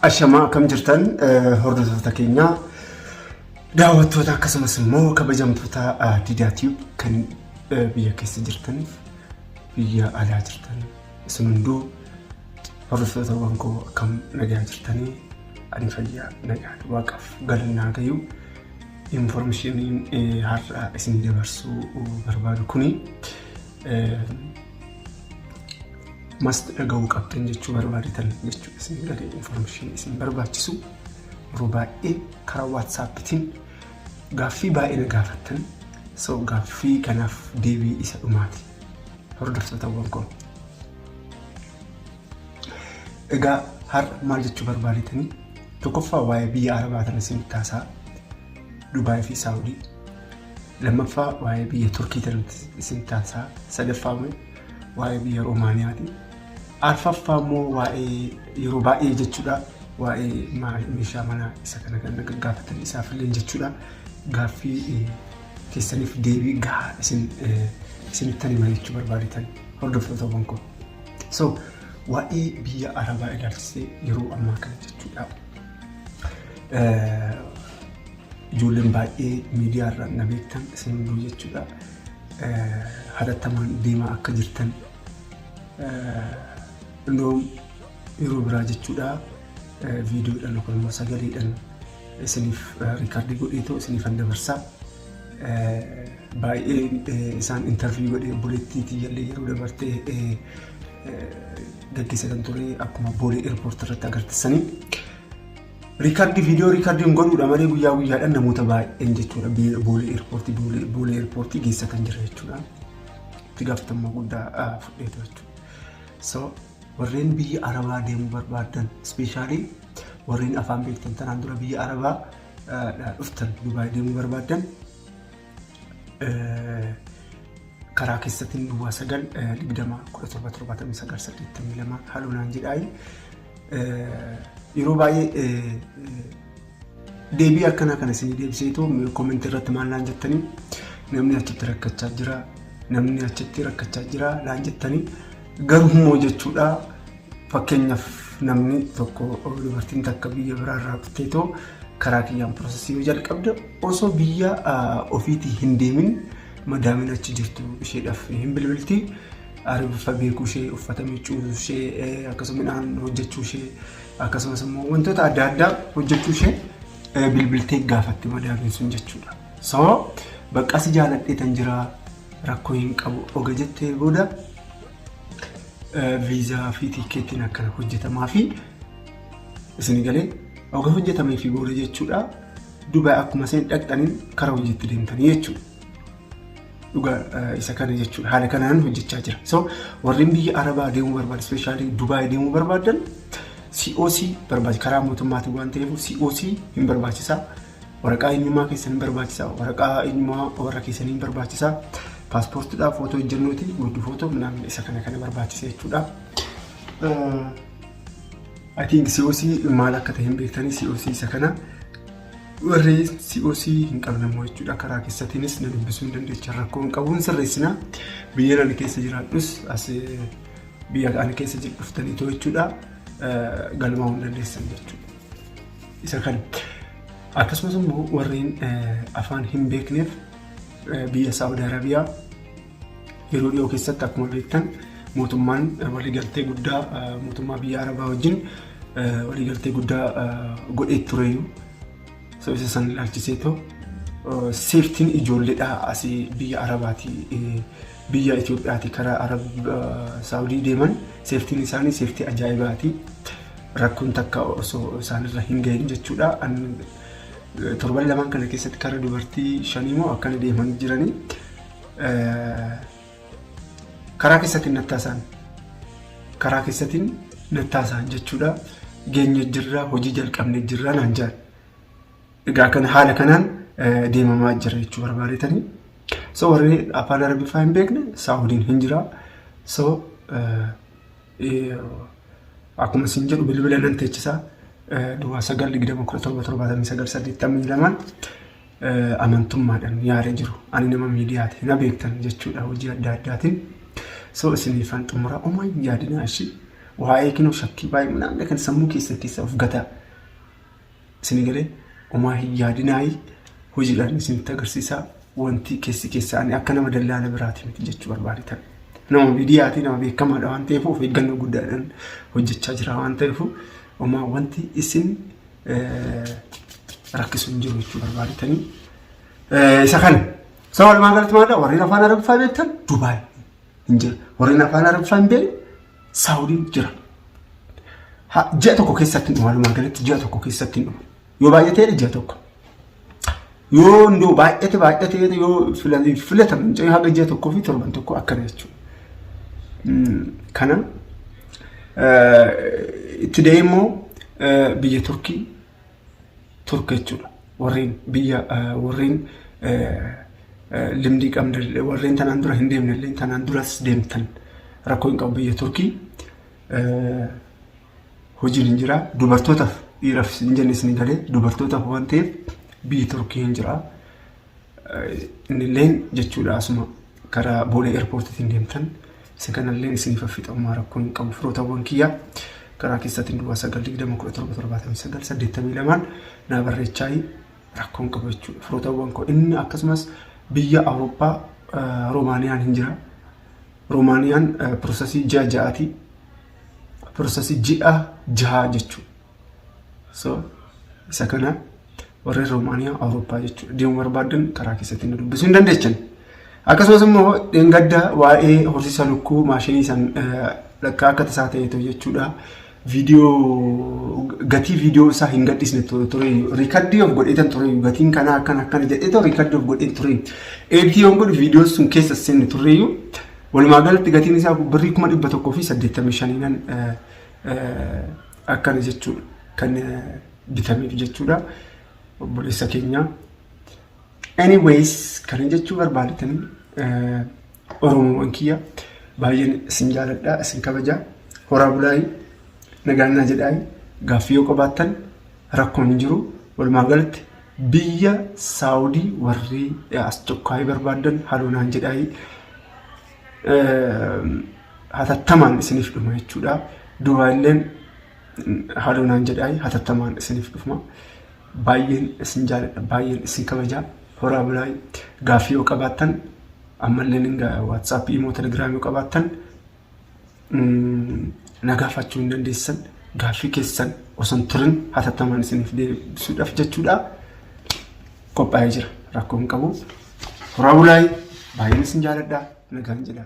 Ashamaa akkam jirtan hordoftoota keenya daawwattoota akkasumas immoo kabajamtoota Didaa Tube kan biyya keessa jirtaniif biyya alaa jirtan isin hunduu hordoftootawwan koo akkam nagaa jirtanii ani fayyaa nagaa waaqaaf galannaa gayu infoormeeshiniin har'a isin dabarsuu barbaadu kuni must dhaga'uu qabdan jechuu barbaadetan jechuudha isin galee information isin barbaachisu yeroo baay'ee karaa waatsaappitiin gaaffii baay'ee na gaafattan so gaaffii kanaaf deebii isa dhumaati hordoftootawwan koo. Egaa har'a maal jechuu barbaadetanii tokkoffaa waa'ee biyya Arabaa tana isin taasaa Dubaay fi Saawudii lammaffaa waa'ee biyya Turkii tana isin taasaa sadaffaa waa'ee biyya Roomaaniyaati. Arfaffaa immoo waa'ee yeroo baay'ee jechuudha waa'ee meeshaa manaa isa kana kan gaggaafatan isaaf illee jechuudha gaaffii keessaniif deebii gahaa isin isinittan hima jechuu barbaadetan hordoftoota koo. So waa'ee biyya Arabaa ilaalchisee yeroo ammaa kana jechuudha. Ijoolleen baay'ee miidiyaa irra na beektan isin hunduu jechuudha. Hatattamaan deemaa akka jirtan indoom yeroo biraa jechuudha viidiyoodhaan yookaan immoo sagaleedhaan isiniif riikardii godheetoo isiniifan dabarsaa. Baay'ee isaan intarviiyuu godhee obboleettii tiyyallee yeroo dabartee gaggeessa kan ture akkuma boolee eerpoortii irratti agartisanii. Riikardii viidiyoo riikardiin godhuudha malee guyyaa guyyaadhaan namoota baay'een jechuudha boolee eerpoortii boolee eerpoortii geessa kan jira jechuudha. Itti gaafatamummaa guddaa fudheetu jechuudha. So warreen biyya Arabaa deemuu barbaadan ispeeshaalii warreen afaan beektan tanaan dura biyya Arabaa dhuftan Dubaay deemuu barbaadan karaa keessattiin duwwaa 9 20 17 79 82 haaloo naan jedhaayi. Yeroo baay'ee deebii akkanaa kana isinii deebiseetu koomentii irratti maal naan jettanii namni achitti rakkachaa jira namni achitti rakkachaa jira naan jettanii garuu immoo jechuudha fakkeenyaaf namni tokko dubartiin takka biyya biraa irraa dhufteetoo karaa kiyyaan piroosesii yoo jalqabde osoo biyya ofiitii hin deemin madaamin achi jirtu isheedhaaf hin bilbilti. Arabiffa beekuu ishee, uffata miiccuu ishee, akkasuma midhaan hojjechuu ishee, akkasumas immoo wantoota adda addaa hojjechuu ishee bilbiltee gaafatti madaamin sun jechuudha. So bakka si jaaladhee tan jira rakkoo hin qabu oga jettee booda viizaa fi tiikeettiin akkana hojjetamaa fi isin galee oga hojjetamee fi booda jechuudha. Dubaay akkuma isin dhaqxaniin karaa hojiitti deemtanii jechuudha. Dhugaa isa kana jechuudha. Haala kanaan hojjechaa jira. So warreen biyya Arabaa deemuu barbaadan, ispeeshaalii Dubaay deemuu barbaadan COC barbaachisa. Karaa mootummaatiin waan ta'eef COC hin barbaachisa. Waraqaa eenyummaa keessan hin barbaachisa. Waraqaa eenyummaa warra keessanii hin barbaachisa. Paaspoortiidhaaf footoo ejjennooti, gurdu footoo minaan isa kana kana barbaachisa jechuudha. I think COC maal akka ta'e hin beektanii COC isa kana warri COC hin qabne immoo jechuudha karaa keessatiinis na dubbisuu hin dandeechan rakkoo hin qabuun sirreessina biyya ani keessa jiraadhus as biyya ani keessa jiru dhuftaniitoo jechuudha galmaa'uu hin dandeessan jechuudha. Isa kana akkasumas immoo warreen afaan hin beekneef biyya Saawudi Arabiyaa yeroo dhiyoo keessatti akkuma beektan mootummaan waliigaltee guddaa mootummaa biyya Arabaa wajjin waliigaltee guddaa godhee tureyyuu. So isa san ilaalchiseetoo seeftiin ijoolleedhaa asii biyya Arabaatii biyya Itoophiyaatii karaa Arab Saawudii deeman seeftiin isaanii seeftii ajaa'ibaati. Rakkoon takka osoo isaanirra hin gahin jechuudha. Torban lamaan kana keessatti karaa dubartii shanii moo akkana deeman jiranii. Karaa keessatti nattaasaan karaa keessatti nattaasaan jechuudha. Geenye jirra hojii jalqabne jirra naan jedhan. Egaa kana haala kanaan deemamaa jira jechuu barbaadetanii. So warri afaan Arabiffaa hin beekne Saawudiin hin jira. So akkuma isin jedhu bilbila nan teechisaa duwwaa 9 20 17 79 82 amantummaadhaan yaada jiru. Ani nama miidiyaati na beektan jechuudha hojii adda addaatiin. So isiniifan xumura omaa hin yaadinaa ishii. Waa'ee kinoo shakkii baay'ee namni kan sammuu keessan keessa of gataa. Isin galee homaa hin yaadinaayi, hojiidhaan isinitti agarsiisaa. Wanti keessi keessaa akka nama dallaala biraati miti jechuu barbaadetan. Nama miidiyaatii, nama beekamaadha waan ta'eef, of eeggannoo guddaadhaan hojjechaa jira waan ta'eef, homaa wanti isin rakkisu hin jiru jechuu barbaadetanii. Isa kana. Isa walumaa galatti maal, warreen afaan Arabiffaa beektan Dubaay hin jira. Warreen afaan Arabiffaa hin beekne Saawudiin jira. Ji'a tokko keessatti hin dhuma, walumaa galatti ji'a tokko keessatti hin dhuma. Yoo baay'atee ji'a tokko. Yoo hunduu baay'ate baay'ate yoo filatamu haga ji'a tokkoo fi torban tokko akkana jechuudha. Kana itti da'ee immoo biyya Turkii, Turk jechuudha. Warreen biyya warreen limdii qabne, warreen tanaan dura hin deemne illee, tanaan duras deemtan rakkoo hin qabu, biyya Turkii hojiin hin jira. Dubartootaaf, dhiiraaf hin jenne, isin galee, dubartootaaf waan ta'eef biyyi Turkii hin jira. Innilleen jechuudha asuma karaa Boolee airportiitiin deemtan, isa kanallee isiniif affixamumaa rakkoo hin qabu. Firootawwan kiyya, karaa keessaatiin 09 20 17 79 82 naa barreechaa, rakkoo hin qabu jechuudha. Firootawwan koo, inni akkasumas biyya Awurooppaa Roomaaniyaan hin jira. Roomaaniyaan processii ji'a 6ti. Processii ji'a 6 jechuudha. So isa kana warreen Roomaaniyaa, Awurooppaa jechuudha. Deemuu barbaadan karaa keessatti nu dubbisuu hin dandeechan. Akkasumas immoo dheengadda waa'ee horsiisa lukkuu maashinii san lakkaa akka tasaa ta'etu jechuudha. Viidiyoo gatii viidiyoo isaa hin gadhiisne ture, record of godheetan ture, gatiin kanaa akkana akkana jedhee ta'u record of godheen ture. Edit yoon godhu viidiyoo sun keessa seenne tureyyuu, walumaa galatti gatiin isaa birrii 185,000 akkana jechuudha kan bitameef jechuudha obboleessa keenya. Anyways, kan jechuu barbaadatan, Oromoowwan kiyya, baay'een isin jaaladha, isin kabaja. Horaa bulaayi, nagaannaa jedhaayi, gaaffii yoo qabaattan rakkoon hin jiru. Walumaa galatti biyya Saawudii warri as tokkaayii barbaadan haloonaan jedhaayi. Hatattamaan isiniif dhuma jechuudha. Dubaayilleen haloonaan jedhaayi, hatattamaan isiniif dhufma. Baay'een isin jaaladha, baay'een isin kabaja. Horaa bulaayi, gaaffii yoo qabaattan ammallee WhatsAppii, immoo Telegramii yoo qabaattan na gaafachuu hin dandeessan. Gaaffii keessan osoo hin turin hatattamaan isiniif deebisuudhaaf jechuudha. Qophaa'ee jira, rakkoo hin qabu. Horaa bulaayi, baay'een isin jaaladha, nagaan jedha.